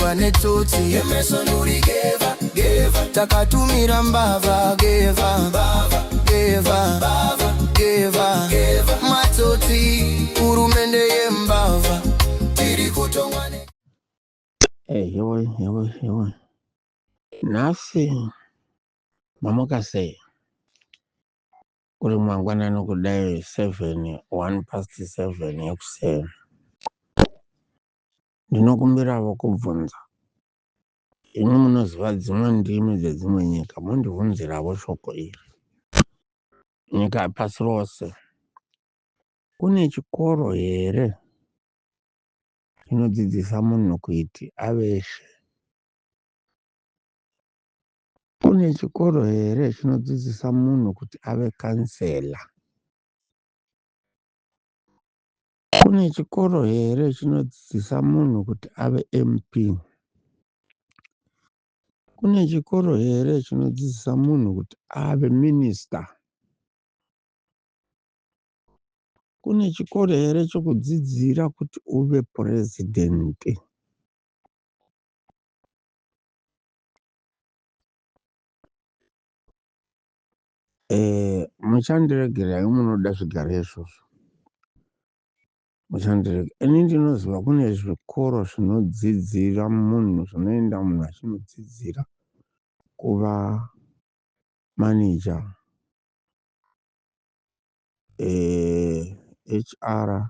kutongwa netsotsi. Emerson geva geva, takatumira mbavha geva mbavha geva mbavha geva geva, matsotsi, hurumende yembavha, tiri kutongwa ne Ewe, ewe, ewe. Nhasi mamuka sei? Kuri mangwanani kudai 7 1 past 7 yekuseni. Ndinokumbiravo kubvunza. Imi munoziva dzimwe ndimi dzedzimwe nyika mondibvunziravo shoko iri. Nyika pasi rose. Kune chikoro here chinodzidzisa munhu kuiti ave she? Kune chikoro here chinodzidzisa munhu kuti ave kansela? Kune chikoro here chinodzidzisa munhu kuti ave MP? Kune chikoro here chinodzidzisa munhu kuti ave minista? Kune chikoro here chokudzidzira kuti uve purezidhendi? Eh, muchandiregerera munoda zvigaro izvozvo. Muchandirega. Ini ndinoziva kune zvikoro zvinodzidzira munhu, zvinoenda munhu achinodzidzira kuva manager, eh, HR,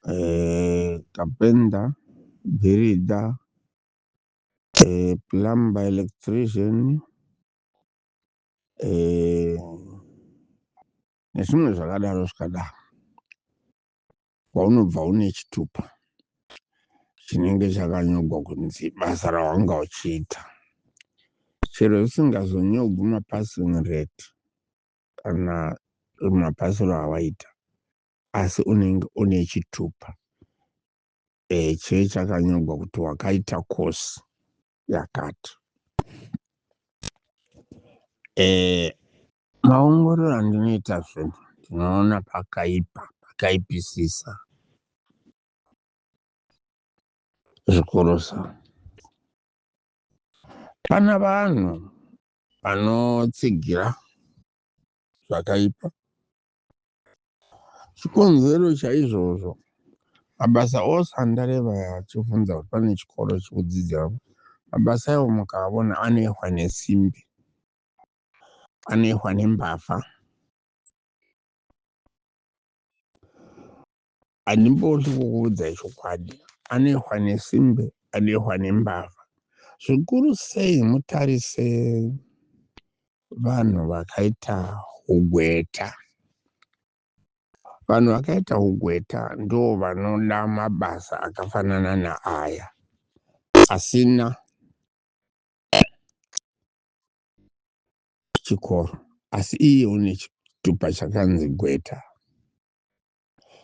eh, carpenter, builder, eh, plumber, electrician, eh, nezvimwe zvakadaro zvakadaro, kwaunobva une chitupa chinenge chakanyorwa kunzi basa rawanga uchiita, chero zvisingazonyorwi mapassing rate kana mapasiro awaita, asi unenge une chitupa chee chakanyorwa kuti wakaita course yakati. Maongororo andinoita zvinhu ndinoona pakaipa, pakaipisisa zvikurusa. Pana vanhu vanotsigira zvakaipa. Chikonzero chaizvozvo, mabasa ose andareva aya achibvunza kuti pane chikoro chekudzidzira, mabasa iwo mukaavona anoihwa nesimbi, anoihwa nembavha. Handimboti kukuudzai chokwadi, anoihwa nesimbi, anoihwa nembavha. Zvikuru sei mutarise vanhu vakaita hugweta. Vanhu vakaita hugweta ndo vanoda mabasa akafanana naaya asina chikoro, asi iye une chitupa chakanzi gweta.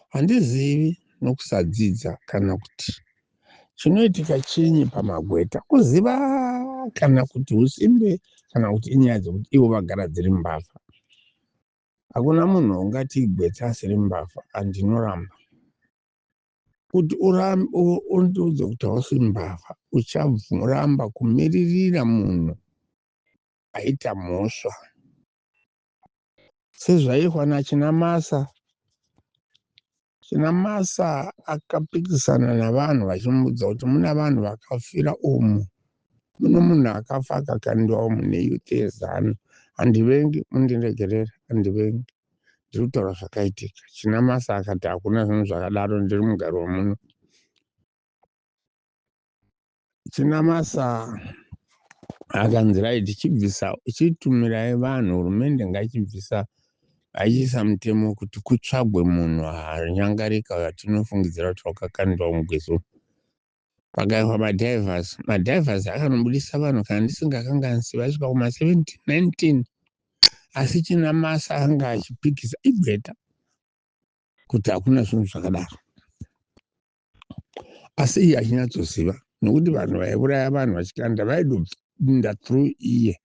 Handizivi nokusadzidza kana kuti chinoitika chinyi pamagweta, kuziva kana kuti usimbe kana kuti inyaya dzekuti ivo vagara dziri mbavha. Hakuna munhu ungati igweta asiri mbavha, andinoramba. Kuti undiudze kuti hausi mbavha, ucharamba kumiririra munhu aita mhosva. Sezvaihwa naChinamasa, Chinamasa akapikisana navanhu vachimuudza kuti muna vanhu vakafira umu, muno munhu akafa akakandiwa umu neyouth yeZanu. Handivengi, mundiregerere, handivengi, ndiri kutaura zvakaitika. Chinamasa akati hakuna zvinhu zvakadaro, ndiri mugari wemuno. Chinamasa akanzi right, chibvisa, chitumirai vanhu, hurumende ngachibvisa, achiisa mutemo kuti kutsvagwe munhu anyangarika watinofungidzira kuti wakakandwa mugwezi umu. Pakaiswa madivers, madivers akanobudisa vanhu kana ndisingakanganisi vaisvika kuma 17 19, asi Chinamasa anga achipikisa igweta kuti hakuna zvinhu zvakadaro, asi iye achinyatsoziva nokuti vanhu vaiuraya vanhu vachikanda vaidopinda through iye,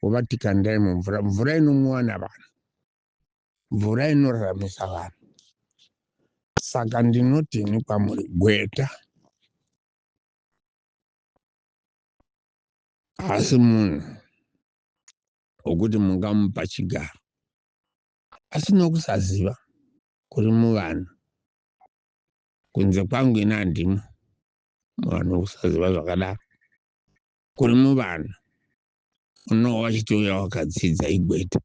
vovati kandai mumvura, mvura inomwiwa navanhu, mvura inoraramisa vanhu. Saka ndinoti ini kwamuri gweta Haasi munhu wokuti mungamupa chigaro, asi nokusaziva kuri muvanhu kunze kwangu ini handimo muvanhu wokusaziva zvakadaro kuri muvanhu. Unova wachitouya wakadzidza igweta,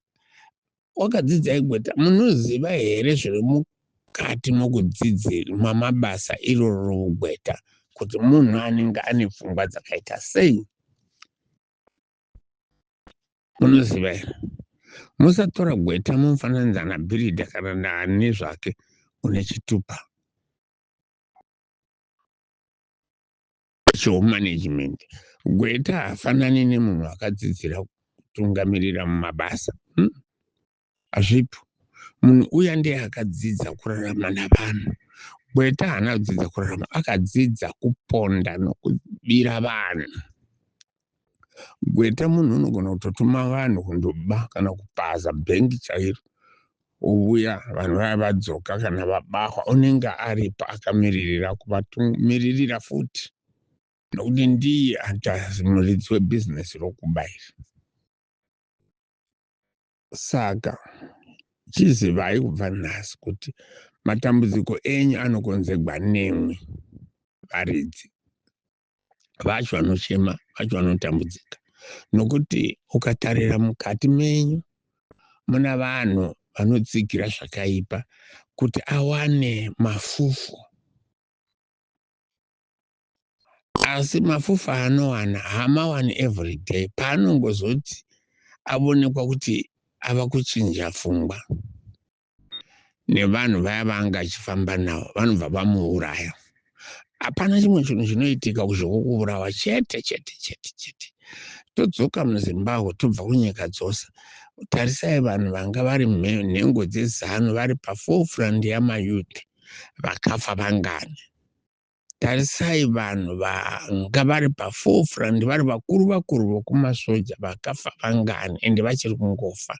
wakadzidza igweta. Munoziva here zviri mukati mokudzidzira mamabasa iroro rougweta, kuti munhu anenge ane pfungwa dzakaita sei? Munoziva here? Musatora gweta munofananidza nabhiridha kana naani zvake une chitupa chehumanagement. Gweta haafanani nemunhu akadzidzira kutungamirira mumabasa. Hazvipo. Munhu uya ndiye akadzidza kurarama navanhu. Gweta haana kudzidza kurarama, akadzidza kuponda nokubira vanhu. Gweta munhu unogona kutotuma vanhu kundoba kana kupaza bhengi chairo, ouya vanhu vaya vadzoka kana vabahwa, unenge aripo akamiririra kuvatumiririra futi, nokuti ndiye muridzi webhizinesi rokuba iri. Saka chizivai kubva nhasi kuti matambudziko enyu anokonzegwa nemwi varidzi vacho vanochema, vacho vanotambudzika, nokuti ukatarira mukati menyu muna vanhu vanotsigira zvakaipa kuti awane mafufu. Asi mafufu aanowana haamawani everyday. Paanongozoti aonekwa kuti ava kuchinja pfungwa nevanhu vaya vaanga achifamba navo, vanobva vamuuraya. Hapana chimwe chinhu chinoitika kuzvokuurawa chete chete chete chete. Todzoka muZimbabwe, tobva kunyika dzose. Tarisai vanhu vanga vari nhengo dzeZanu vari paforefront yamayouth, vakafa vangani? Tarisai vanhu vanga vari paforefront vari vakuru vakuru vokumasoja, vakafa vangani? Ende vachiri kungofa.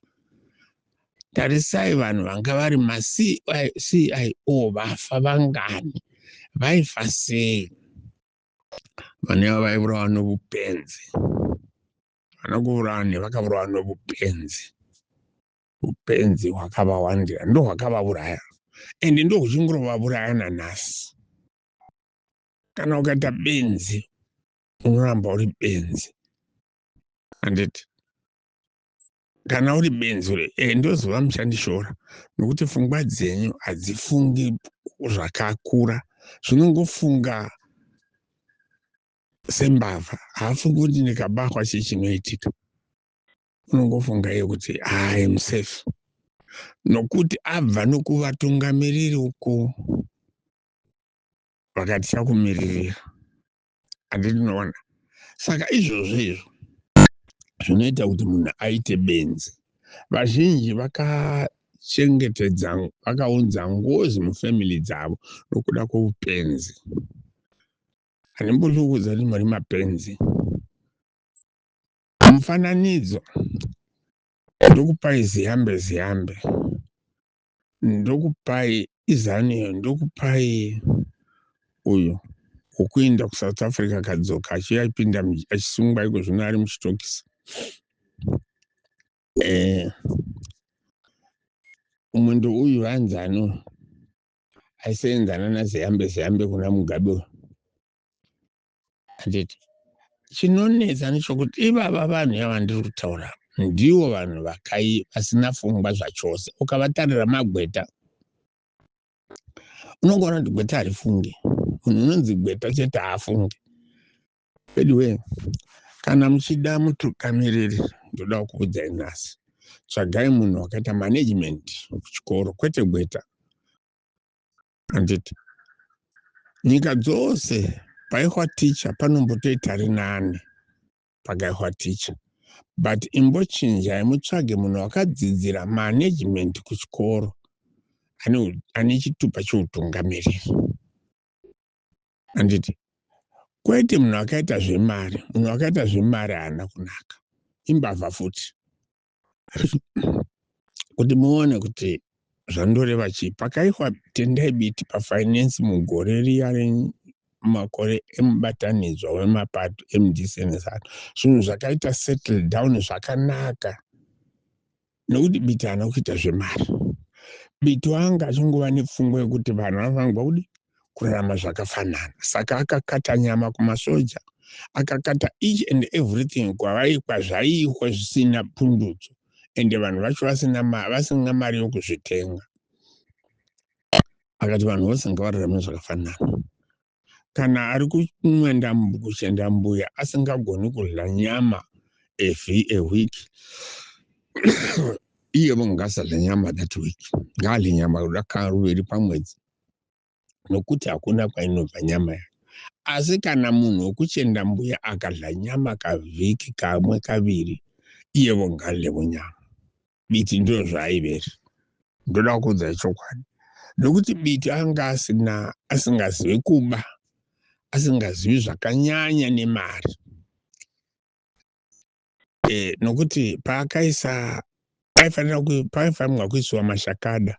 Tarisai vanhu vanga vari maCIO, vafa vangani? Vaifa sei? Vane vaiurawa novupenzi, vanokuurawa nevakaurawa novupenzi. Upenzi hwakavawandira, ndohwakavauraya, ende ndohuchingurovauraya nanhasi. Kana ukaita benzi unoramba uri benzi, handiti? Kana uri benzi uri ndoziva muchandishora, nokuti pfungwa dzenyu hadzifungi zvakakura, zvinongofunga sembavha. Haafungi kuti ndikabahwa chii chinoitika. Unongofunga iye kuti I am safe, nokuti abva nokuvatungamiriri uko vakati chakumiririra, handiti? Unoona, saka izvozvo izvo zvinoita kuti munhu aite benzi. Vazhinji vakachengetedza, vakaunza ngozi mufamily dzavo nokuda kwoupenzi. Handimbozvikuudza kuti muri mapenzi. Mufananidzo ndokupai Ziyambe Ziyambe, ndokupai izaniyo, ndokupai uyu wokuenda kuSouth Africa, akadzoka achiuya achipinda achisungwa iko zvino ari muchitokisi. Umwe ndouyu vanzano aisenzana naZiyambe Ziyambe kuna Mugabe, handiti? Chinonetsa ndechokuti ivava vanhu yavandiri kutaura ndivo vanhu vakai vasina pfungwa zvachose. Ukavatarira magweta, unongoona kuti gweta harifungi. Munhu unonzi gweta chete haafungi. Anyway, kana muchida mutungamiriri, ndoda kukuudzai nhasi, tsvagai munhu wakaita management kuchikoro, kwete gweta, handiti? Nyika dzose paihwa ticha panombotoita rinani pakaihwa ticha, but imbochinjai mutsvage munhu wakadzidzira management kuchikoro, ane chitupa cheutungamiriri, handiti? Kwete munhu akaita zvemari. Munhu akaita zvemari haana kunaka, imbavha futi. Kuti muone kuti zvandoreva chii, pakaihwa Tendai Biti pafinance mugore riya. Mumakore emubatanidzwa wemapato MDC neZANU, zvinhu zvakaita settle down zvakanaka, nekuti Biti haana kuita zvemari. Biti wanga achingova nepfungwa yekuti vanhu vanofanirwa kudi kurarama zvakafanana. Saka akakata nyama kumasoja, akakata each and everything kwavaikwa zvaiikwa zvisina pundutso, ende vanhu vacho vasina mari yokuzvitenga. Akati vanhu vose ngavararame zvakafanana. Kana ari kumwenda kuchenda mbuya asingagoni kudya nyama every a week, iyevo ngasadya nyama that week, ngaadye nyama kuda karuviri pamwedzi, nokuti hakuna kwainobva nyama yacho. Asi kana munhu wekuchenda mbuya akadya nyama kavhiki kamwe, kaviri, iyevo ngaadyevo nyama. Biti ndo zvaaiveri. Ndoda kuudzai chokwadi, nokuti Biti anga asina, asingazivi kuba, asingazivi zvakanyanya nemari, nokuti paakaisa paifanirwa kuisiwa Mashakada,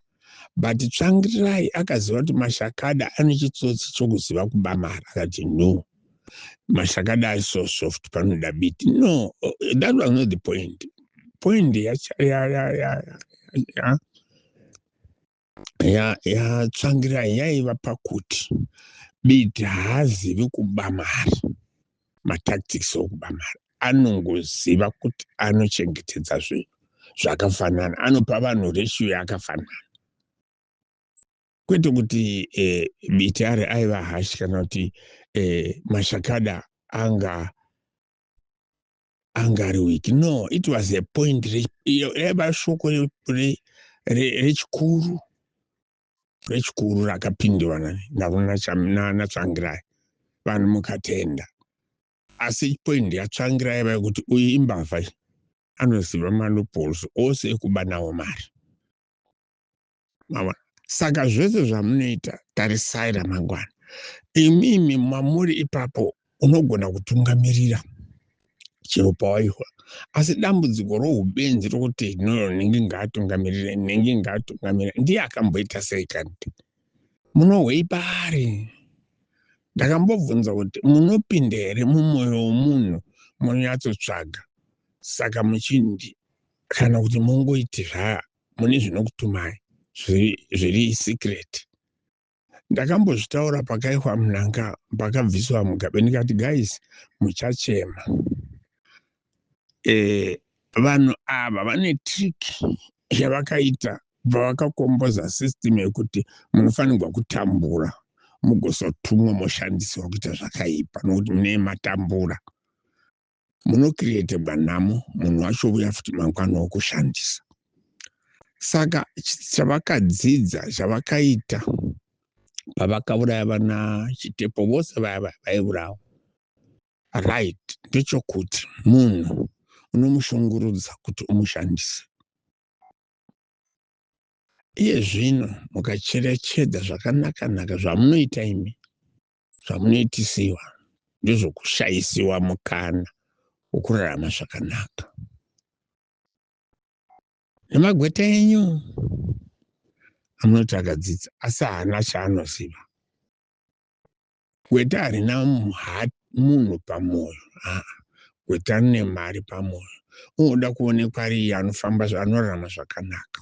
but Tsvangirai akaziva kuti Mashakada ane chitsotsi chokuziva kuba mari. Akati, "No, Mashakada ari so soft, panoda Biti." No, that was not the point. Point yaTsvangirai yaiva pakuti Biti haazivi kuba mari, matactics okuba mari. Anongoziva kuti anochengetedza zvinhu zvakafanana, anopa vanhu ratio yakafanana, kwete kuti Biti ari aiva harsh kana kuti Mashakada anga ari weak. No, it was a point, raiva shoko rechikuru rakapindiwa naTsvangirai, vanhu mukatenda. Asi point yaTsvangirai yaiva yekuti uyu imbavha, anoziva maloopholes ose ekuba nawo mari. Maona? Saka zvese zvamunoita, tarisai ramangwana. Imimi mamuri ipapo unogona kutungamirira chero pawaihwa, asi dambudziko roubenzi rokuti no, nhingi ngaatungamirire, nhingi ngaatungamirire, ndiye akamboita sei? Kanti munohwei paari? Ndakambobvunza kuti munopinda here mumwoyo womunhu munonyatsotsvaga, saka muchindi kana kuti mungoiti zva mune zvinokutumai zviri secret? Ndakambozvitaura pakaihwa munanga, pakabviswa Mugabe, ndikati, "Guys, muchachema." Vanhu ava vane trick yavakaita pavakakomboza system yekuti munofanirwa kutambura, mugozotumwa, moshandiswa kuita zvakaipa, nokuti mune matambura, munocreategwa nhamo, munhu wacho uya futi mangwana wokushandisa. Saka chavakadzidza, chavakaita pavakauraya vana Chitepo vose vaya vaiurawa, right, ndechekuti munhu unomushungurudza kuti umushandise. Iye zvino mukacherechedza zvakanaka-naka zvamunoita imi, zvamunoitisiwa ndezvokushayisiwa mukana wokurarama zvakanaka nemagweta enyu amunoti akadzidza, asi haana chaanoziva. Gweta harina munhu pamwoyo. Aa, gweta rine mari pamwoyo, unoda kuonekwa riye anofamba, anorarama zvakanaka.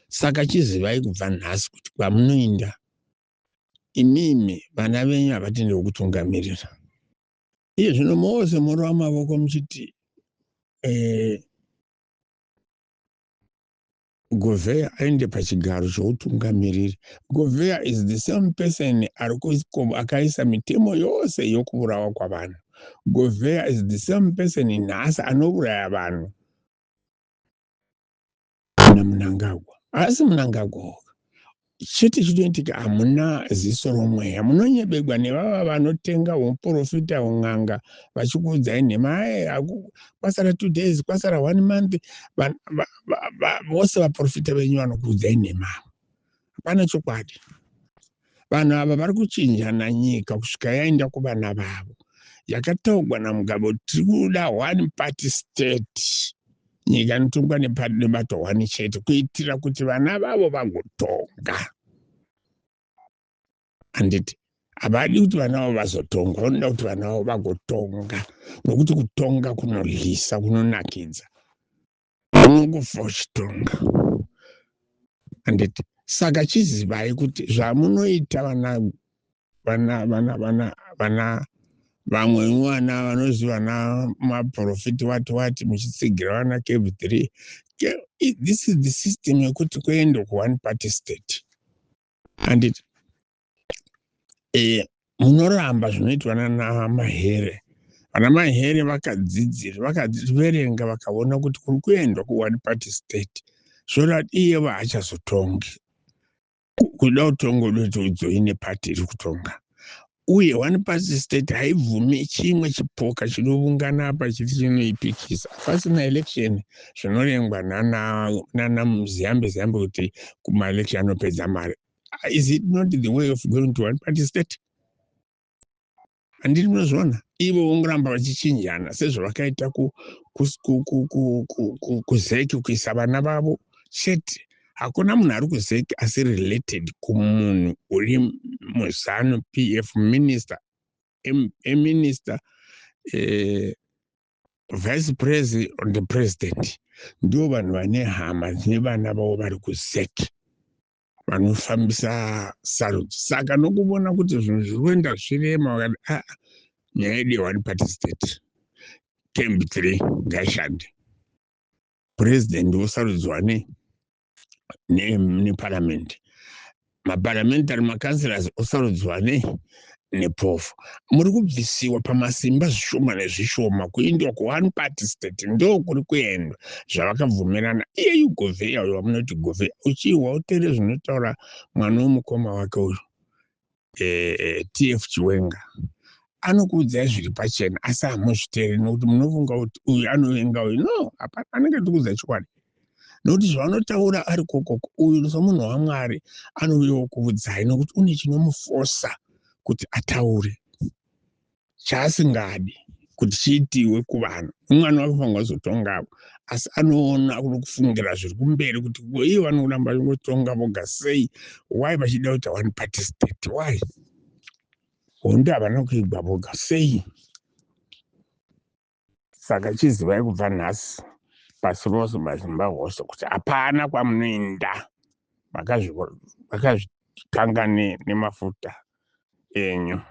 Saka chizivai kubva nhasi kuti kwamunoenda imimi, vana venyu havatenderwi kutungamirira. Iye zvino mose morova mavoko muchiti Govea aende pachigaro choutungamiriri. Govea is the same person ari akaisa mitemo yose yokuurawa kwavanhu. Govea is the same person nhasi anouraya vanhu naMunangagwa. Asi Munangagwa chete chinoitika, hamuna ziso romweya, munonyebegwa nevava vanotenga uprofita, un'anga, vachikuudzai nhema. Kwasara 2 days, kwasara one month. Vose vaprofita venyu vanokuudzai nhema, hapana chokwadi. Vanhu ava vari kuchinjana nyika kusvika yaenda kuvana vavo. Yakataurwa naMugabe kuti tiri kuda one party state, nyika inotongwa nebato one chete, kuitira kuti vana vavo vagotonga, handiti? Havadi kuti vana vavo vazotongwa, vanoda kuti vana vavo vagotonga, nokuti kutonga kunoryisa, kunonakidza. Unongofa uchitonga, handiti? Saka chizivai kuti zvamunoita, vana vana vana vana vana vamwe vana vanozi vana maprofiti, wati wati muchitsigira vana CAB 3, this is the system yekuti kuende kuone party state, handiti? Munoramba zvinoitwa nana Mahere. Vana Mahere vakadzidzira, vakaverenga, vakaona kuti kuri kuendwa kuone party state, zvoreva iye haachazotongi. Kuda kutonga udoti ujoine party iri kutonga. Uye one party state haibvumi chimwe chipoka chinoungana apa chiti chinoipikisa pasina election. Zvinorengwa nana Ziyambi Ziyambi kuti kumaelection anopedza mari. Is it not the way of going to one party state? Handiri munozviona, ivo vongoramba vachichinjana sezvavakaita kuZEC, kuisa vana vavo chete. Hakuna munhu ari kuZEC asi related kumunhu uri muZANU PF, minister, eminister, vice president, the president. Ndivo vanhu vane hama nevana vavo vari kuZEC vanofambisa sarudzo. Saka nokuvona kuti zvinhu zviri kuenda zvirema, vakati, aa, nyaya yedu yeone party state, CAB 3 ngaishande. Purezidendi wosarudzwa neparamende, maparliamentary, macouncillors osarudzwa nepofu. Muri kubvisiwa pamasimba zvishoma nezvishoma kuendwa kuone party state. Ndo kuri kuendwa zvavakabvumirana. Iyeyu Govheya uyo wamunoti Govheya, uchihwa utere zvinotaura mwana womukoma wake uyu, TF Chiwenga, anokuudzai zviri pachena, asi hamuzviteereri nokuti munofunga kuti uyu anovenga uyu. No, hapana, anenge tikuudza chokwadi, nokuti zvavanotaura ari kokoko. Uyu somunhu waMwari anouyawo kuudzai nokuti une chinomufosa kuti ataure chaasingadi kuti chiitiwe kuvanhu. Umwana wake fanira kuzotongavo, asi anoona kuri kufungira zviri kumberi kuti iye vanoramba vachingotonga voga sei. Why vachida kuita one party state? Why? Hondo havana kuigwa voga sei? Saka chizivai kubva nhasi, pasi rose, maZimbabwe ose, kuti hapana kwamunoenda. Makazvikanga nemafuta enyu.